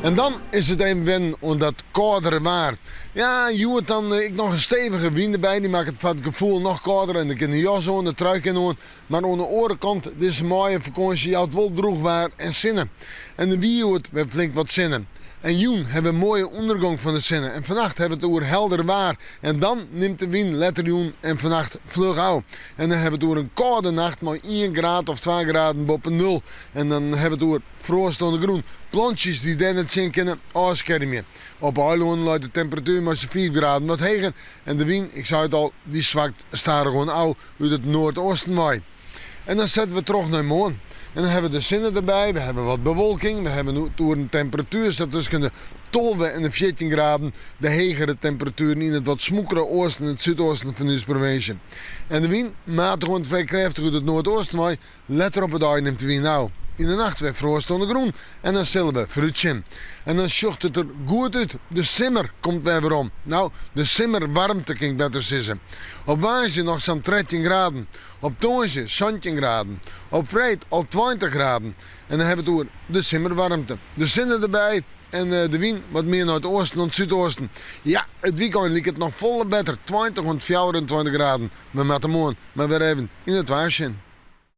En dan is it even wennen oan dat kâldere waar. Ja, hjoed dan ek noch in stevige wyn derby. Dy makket foar it gefoel noch kâlder en der kin de jas oan, de trui kin oan. Mar oan de oare kant, dizze maaiefakânsje jout wol drûch waar en sinne. En der wie hjoed wer flink wat sinne. En jûn hawwe we in moaie ûndergong fan de sinne. En fannacht hawwe we it oer helder waar. En dan nimt de wyn letter jûn en fannacht fluch ôf. En dan hawwe we it oer in kâlde nacht mei ien graad of twa graden boppe nul. En dan hawwe we it oer froast oan de grûn. Plantsjes dy't dêr net tsjin kinne, ôfskermje. Op 'e eilannen leit de temperatuer mei sa'n fiif graden wat heger. En de wyn, ik sei it al, dy swakt stadichoan ôf út it noardeasten wei. En dan sette we troch nei moarn. En dan hawwe we de sinne derby, we hawwe wat bewolking, we hawwe it oer in temperatuer sa tusken de 12 en de 14 graden, de hegere temperatueren yn it wat smûkere oasten en it súdoasten fan ús provinsje. En de wyn, matich oant frij krêftich út it noardeasten wei, Letter op 'e dei nimt de wyn ôf. Yn de nacht wer froast oan de grûn en dan sille we foarút sjen. En dan sjocht it der goed út, de simmer komt wer werom. No, de simmerwaarmte kin ik better sizze. Op woansdei noch sa'n 13 graden, op tongersdei 17 graden, op freed al 20 graden. En dan hawwe we it oer de simmerwaarmte. De sinne derby en de wyn wat mear nei it oasten oant súdoasten. Ja, it wykein liket noch folle better, 20 oant 24 graden. We moatte moarn mar wer even yn it waar sjen.